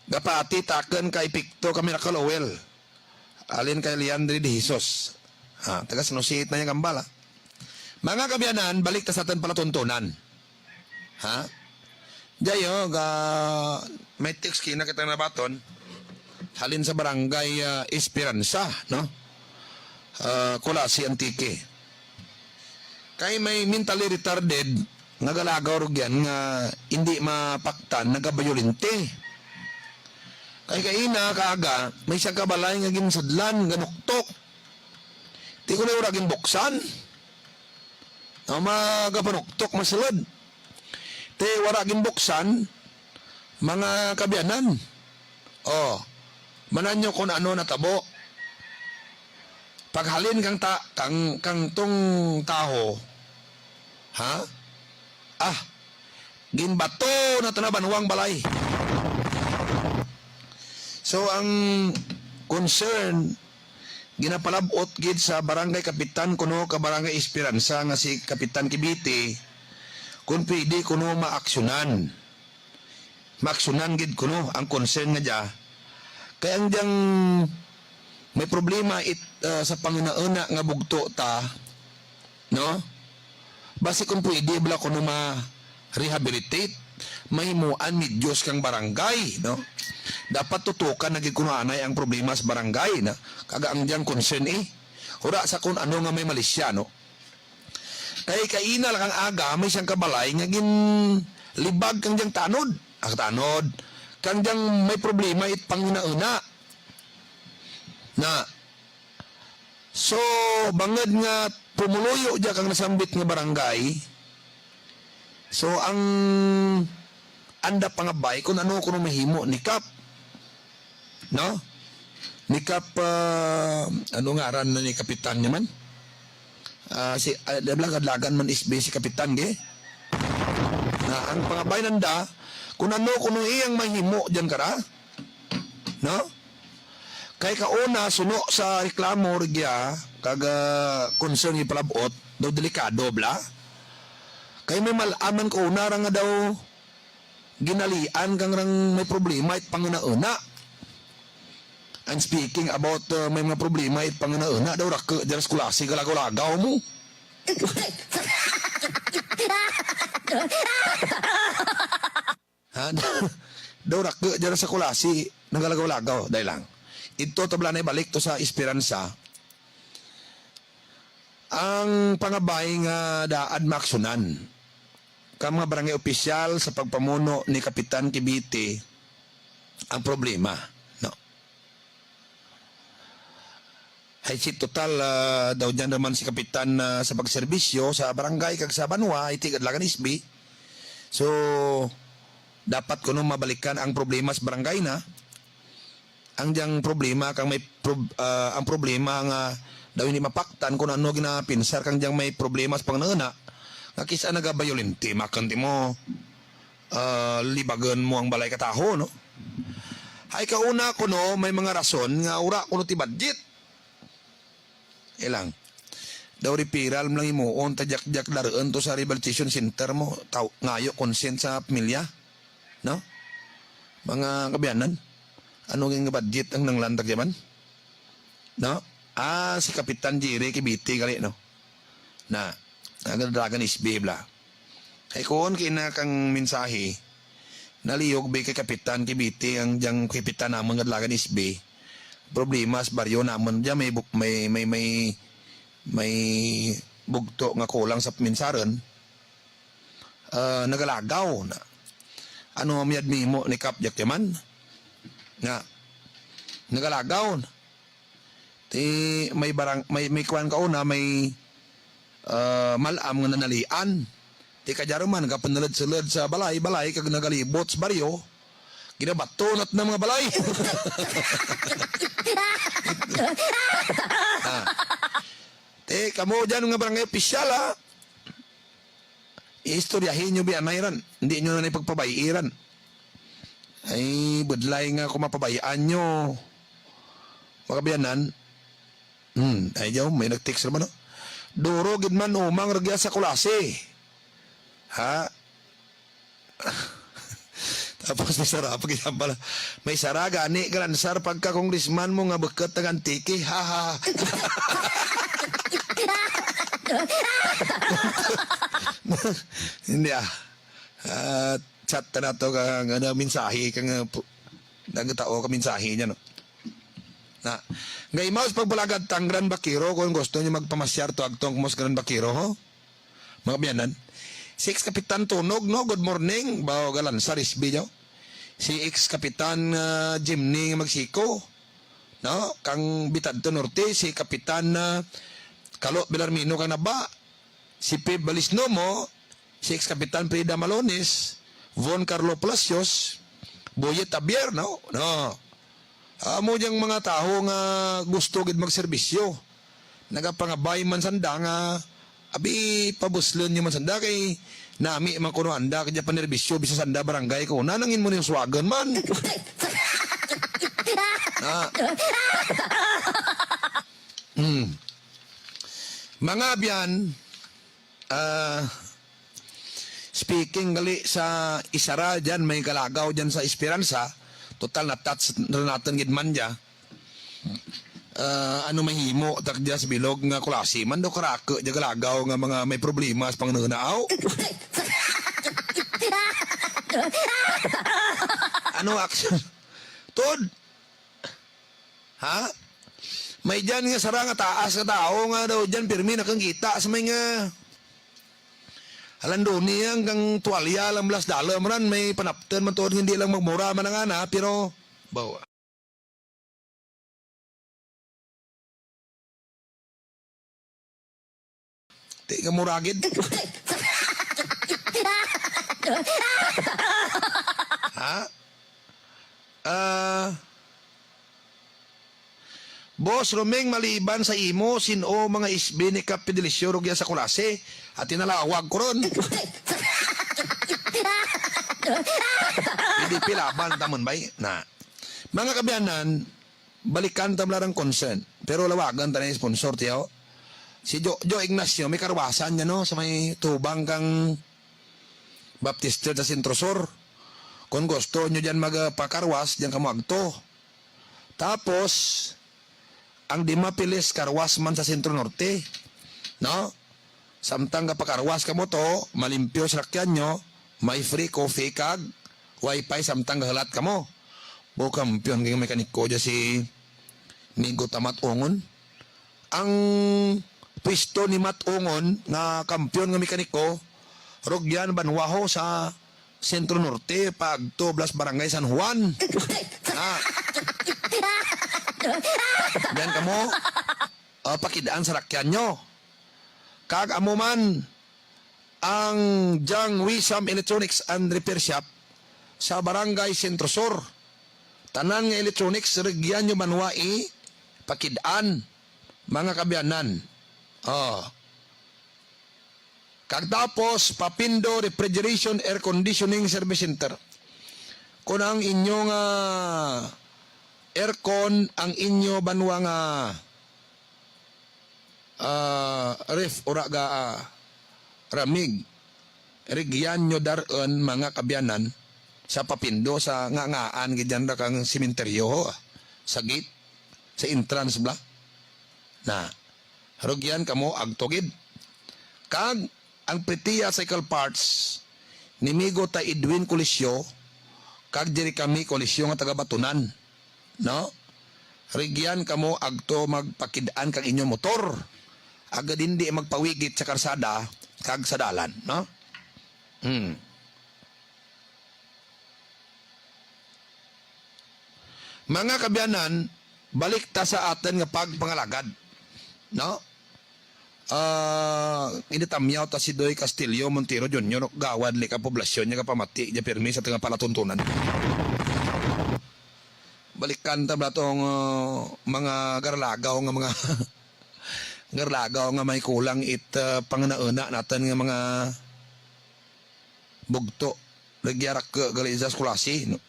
Gapati takun ka epekto ka Miracle Oil. Halin kay Leandre de Jesus. Ha, taga San Jose tana dya kambal, ha. Mga kaabyanan, balik ta sa atun palatuntunan. Ha? Dya yo, ga-, may text kaina kita nabaton. Halin sa barangay, ah, Esperanza, no? Ah, Culasi, Antique. Kay may mentally retarded nga galagaw rugyan nga indi mapaktan, nagabayolente. Kay kaina kaaga, may sangka balay nga ginsadlan, ganuktok. Ti kuno wara ginbuksan. Ang mga gapanuktok masulud. Ti wara ginbuksan, mga kaabyanan. O, man-an nyo kon ano natabo. Paghalin kang ta-, kang, kang tong taho. Ha? Ah, ginbato na tana banwang balay. So, ang concern, ginapalab-ot gid sa barangay kapitan kuno ka Barangay Esperanza nga si Kapitan Kibiti, kon pwede kuno maaksyonan. Maaksyonan gid kuno ang concern nga dya. Kay ang dyang may problema it, ah, sa panguna-una nga bugto ta, no? Basi kon pwede bala kuno ma-rehabilitate, mahimuan medyos kang barangay, no? Dapat tutukan na gid kuno anay ang problema sa barangay, no? Kag ang dyang concern, eh. Wara sa kon ano nga may malisya, no? Kay kaina lang kang aga, may sangka balay nga ginlibag kang dyang tanod. Ah, tanod. Kang dyang may problema it panguna-una. Na, so, bangud nga pumuluyo dya kang nasambit nga barangay. So, ang andap pangabay kon ano kuno mahimo ni Kap. No? Ni Kap, ah, ano ngaran na ni Kapitan dya man? Ah, si, ah, da bala kadlagan man SB si Kapitan, ge. Na, ang pangabay nanda, kon ano kuno iyang mahimo dyan kara. No? Kay kauna, suno sa reklamo rugya, kag, ah, concern gipalab-ot, daw delikado bala. Kay may mal-am man kauna ra nga daw ginalian kang rang may problema it panguna-una. And speaking about, uh, may mga problema it panguna-una, daw raku dyan sa kulasi galagaw-lagaw mo. Ha? Daw raku dyan sa kulasi, nagalagaw-lagaw, dahil lang. Ito, tabla na ibalik to sa esperansa. Ang pangabay nga daad maaksyonan kang mga barangay opisyal sa pagpamuno ni Kapitan Kibiti ang problema, no? Ay si total, ah, daw dyan naman si Kapitan, ah, sa pagserbisyo sa barangay kag sa banwa, iti kadlagan SB. So, dapat kuno mabalikan ang problema sa barangay na. Ang dyang problema kang may prob-, ah, ang problema nga daw hindi mapaktan kon ano ginapinsar kang dyang may problema sa panguna-una, nga kis-a nagabayolente, makun timo, ah, libagun mo ang balay ka tawo, no? Hay kauna kuno, may mga rason nga wara kuno ti budget. Ilang. Daw referral man lang himuon, ta dyak-dyak darun to sa rehabilitation center mo, taw-, ngayo consent sa pamilya. No? Mga kaabyanan, ano nga budget ang nanglantag dya man? No? Ah, si Kapitan Jerry Kibiti gali, no? Na, ang kadalagan SB bala. Hay kuon kaina kang mensahe. Nalihog bi kay Kapitan Kibiti ang dyang kapitan namun kadalagan SB. Problema sa baryo namun dya may bu-, may, may, may, may bugto nga kulang sa paminsarun. Ah, nagalagaw na. Ano mayad mahimo ni Kap dyak dya man? Nga, nagalagaw na. Ti may barang-, may, may kuan kauna, may, ah, mal-am nga nanalian. Ti kadya ra man, gapanulud-sulud sa balay-balay, kag nagalibot sa baryo. Ginabato na tana mga balay. Ah. Ti kamo dyan nga barangay opisyal, ha? Istoryahi nyo bi anay ran. Indi nyo anay pagpabay-i ran. Ay, budlay nga kon mapabay-an nyo. Mga kaabyanan. Hmm, ay dyaw, may nag-text ra man, no? Duro gid man umang rugya sa kulasi. Ha? Tapos may sara pa gid pala. May sara gani, Galansar, pagka congressman mo nga bukut taga Antique. Ha, ha, ha. Hindi, ah. Ah, chat ta na to kang, ano, mensahe kang, ah, pu-, nagtao ka mensahe dyan, no? Na, gaimaw sa pagpalagad tang Grand Vaquero, kon gusto nyo magpamasyar to agto kamo sa Grand Vaquero, ho? Mga kaabyanan. Si ex Kapitan Tunog, no? Good morning. Bao Galansar SB dyaw. Si ex Kapitan, ah, Jimny nga Magsiko. No? Kang Bitadto Norte, si Kapitan, ah, Kalo Belarmino kang Naba. Si Pib Balisno mo, si ex Kapitan Frida Malones, Von Carlo Palacios, Boyet Javier, no? No. Amo dyang mga tawo nga gusto gid magserbisyo. Nagapangabay man sanda nga, abi, pabuslun nyo man sanda kay nami man kuno anda kadya panerbisyo bisan sanda barangay ko. Nanangin mo ning suwagun man. Ah. Hmm. Mga abyan, ah, speaking gali sa isara dyan, may galagaw dyan sa Esperanza, total na-touch ra natun gid man dya. Ah, ano mahimo ta dya sa bilog nga kulasi man daw karaku dya galagaw nga mga may problema sa pangnunaaw? Ano action? Tod, ha? May dyan nga sara nga taas nga tawo nga daw dyan pirmi nakangkita sa may nga halandoni yan kang tuwalya lang bala sa dalum ran, may panaptun man tuod nga indi lang magmura man ang ana, pero, bawa. Ti ka mura gid. Ha? Ah, Boss Roming, maliban sa imo, sin-o mga S B ni Kap Fidelisyo rugya sa Culasi? Ati nalawag ko run. Hindi pilaban tamun bay. Na. Mga kaabyanan, balikan ta bala rang concern. Pero lawagan ta na sponsor tiyo. Si Jojo Ignacio, may karwasan dyan, no? Sa may tubang kang Baptist Church sa Centro Sur. Kung gusto nyo dyan magpakarwas, dyan kamo agto. Tapos, ang Dimapilis karwas man sa Centro Norte, no? Samtang gapakarwas kamo to, malimpyo sarakyan nyo, may free coffee kag wifi samtang gahulat kamo. Bo, kampiyon kang mekaniko dya si Migo Tamat Ongon. Ang pwesto ni Mat Ongon nga kampiyon nga mekaniko, rugyan banwa ho sa Centro Norte, paagto bala sa Barangay San Juan. Na. Dyan kamo, ah, pakid-an sarakyan nyo. Kag amo man ang Jang Wisam Electronics and Repair Shop sa Barangay Centro Sur. Tanan nga electronics, rugyan nyo banwa i pakid-an, mga kaabyanan. Oh. Kag tapos, Papindo Refrigeration Air Conditioning Service Center. Kung ang inyo nga aircon, ang inyo banwa nga, ah, ref, ura ga, ah, ramig. Rugyan nyo dar-un, mga kaabyanan, sa Papindo, sa nga-ngaan gid dyan ra kang sementeryo ho, ah. Sa gate, sa entrance bala. Na. Rugyan kamo agto gid. Kag ang Pretia Cycle Parts, ni Migo ta Edwin Colisio, kag diri kami Colisio nga taga Batunan, no? Rugyan kamo agto magpakid-an kang inyo motor. Agud indi magpawigit sa karsada kag sa dalan, no? Hmm. Mga kaabyanan, balik ta sa atun nga pagpangalagad. No? Ah, ginatamyaw ta si Doy Castillo Montero Junior, gawad li ka poblasyon dya, kapamati dya pirmi sa atun nga palatuntunan. Balikan ta bala tong, ah, mga garlagaw nga mga garlagaw nga may kulang it, ah, panguna-una natun nga mga bugto. Rugya raku gali dya sa Culasi, no?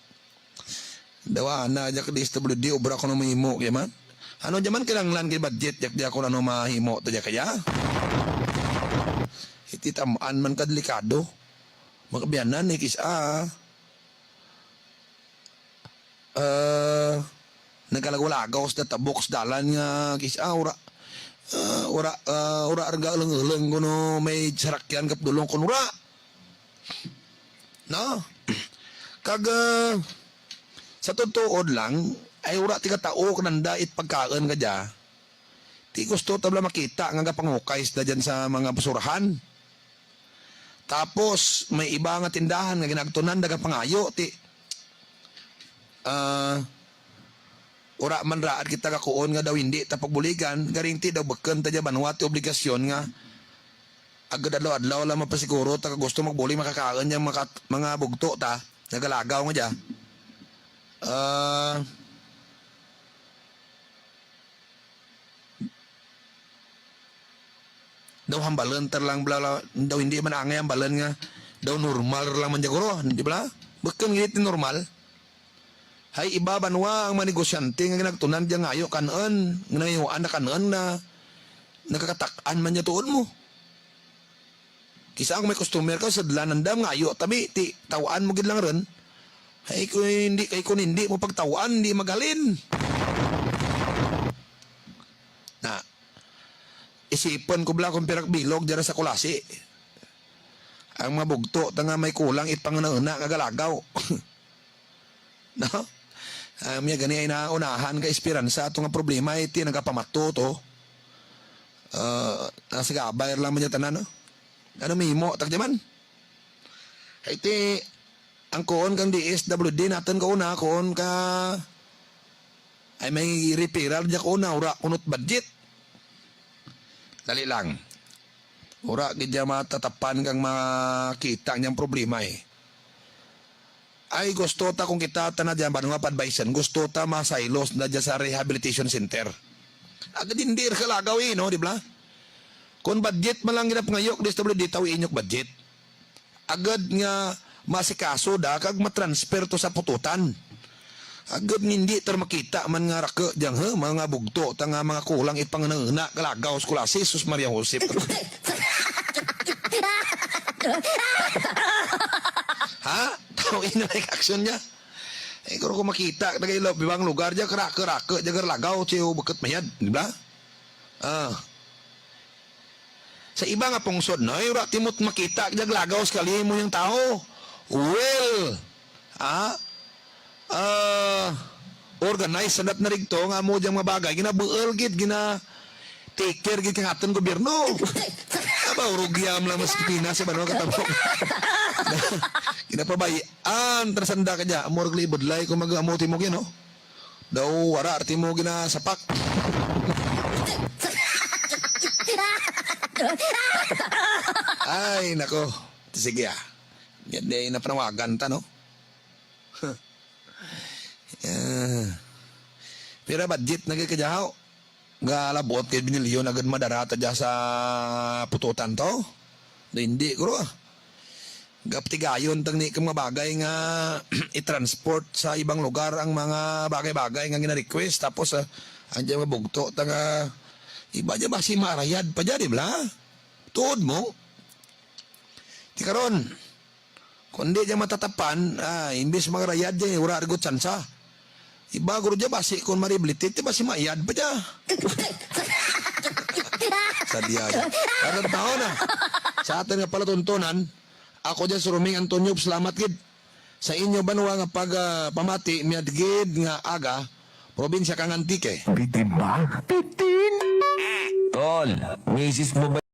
Daw ana dya ka D S W D, obra kuno mahimo dya man. Ano dya man kinahanglan kay budget dya, dya kuno ano mahimo to dya kaya. Iti tam-an man ka delikado. Mga kaabyanan, eh, kis-a, ah, nagalagaw-lagaw sa tabok sa dalan nga kis-a, ah, ura, ah, ura, ah, ura rugya ulung-ulung kuno may sarakyan ka padulong kuno ura. No? Kag, ah, sa tuod-tuod lang, ay ura ti katao kananda it pagkaun kadya. Ti gusto ta bala makita nga gapangukay sanda dyan sa mga basurahan. Tapos, may iba nga tindahan nga ginaagtunan da gapangayo, ti, ah, ura man raad kita gakuon nga daw indi ta pagbuligan, garing ti daw bukun ta dya banwa ti obligasyon nga agud adlaw-adlaw lang mapasiguro ta ka gusto magbulig makakaun dyan mga, mga bugto ta, nagalagaw nga dya. Ah, Daw hambalun ta lang bala, daw indi man angay hambalun nga daw normal lang man dya guro, di bala? Bukun gid ti normal. Hay iba banwa ang mga negosyante nga ginaagtunan dya ngayo kan-un, nga nangayoan na kan-un na nagakatak-an man dya tuod mo. Kis-a kung may customer ka, sudlan nanda, mangayo ta bi, ti taw-an mo gid lang run. Hay kon indi, hay kon indi mo pagtaw-an, indi maghalin. Na, isipun ko bala kon pira ka bilog dyan sa Culasi. Ang mga bugto ta nga may kulang it panguna-una nga galagaw. No? Ah, amo gani ay naunahan ka esperansa ato nga problema iti nagapamato to. Ah, nasa gabay lang man dya tanan, no? Ano mahimo ta kadya man? Hay ti, ang kuon kang D S W D natun kauna, kuon ka, ay may referral dya kauna, ura kuno it budget. Dali lang. Ura gid dya matatapan kang makita dyang problema, eh. Ay gusto ta kon kita tana dyan, banwa pa-advisean, gusto ta ma-silo sanda dyan sa rehabilitation center. Agud indi ra kalagaw, eh, no, di bala? Kon budget man lang ginapangayo kang D S W D, taw-i nyo ka budget. Agud nga maasikaso da kag matransfer to sa pututan. Agud nga indi to ra makita man nga raku dyang, he, mga bugto ta nga mga kulang it panghunahuna kalagaw sa Culasi, sus Maria Josep. Ha? Taw-i na lang it aksyon dya. Eh, kung makita, nagailop, ibang lugar dya, karaku-raku dya, garlagaw, tiyo, bukut mayad, di bala? Ah. Sa iba nga pungsod, no, eh, wara timo makita, dya, garlagaw sakali imo dyang tawo. Well, ah, ah, organize sanda na rigto nga amo dyang mga bagay, ginabuul gid, gina-take care gid kang atun gobyerno. Aba, urugya man lang mas Pilipinas, sa banwa katamok. Ginapabay-an ta ra sanda kadya, amo ra gali budlay kon mag-amo timo gid, no? Daw wara ra timo ginasapak. Ay, nako. Sige, ah. Yan, di na panawagan ta, no? Eh, pira budget na gid kadya haw? Galabot gid binilyon agud madara ta dya sa pututan to? Daw indi guro, ah. Gapatigayon ta gani kang mga bagay nga i-transport sa ibang lugar ang mga bagay-bagay nga gina-request. Tapos, ah, ang dya mga bugto ta nga iba dya basi maarayad pa dya, di bala? Tuod mo? Ti karon, kon di dya matatapan, ah, imbis mangarayad dya, wara ra gid tsansa. Iba guro dya basi kon mariblitit, ti basi maayad pa dya. Sadya dya. Karon taon na. Sa atun nga palatuntunan, ako dya si Roming Antonio, salamat gid. Sa inyo banwa nga pag, ah, pamati, mayad gid nga aga, probinsya kang Antique. Bitin ba? Bitin? Tol, misis mo ba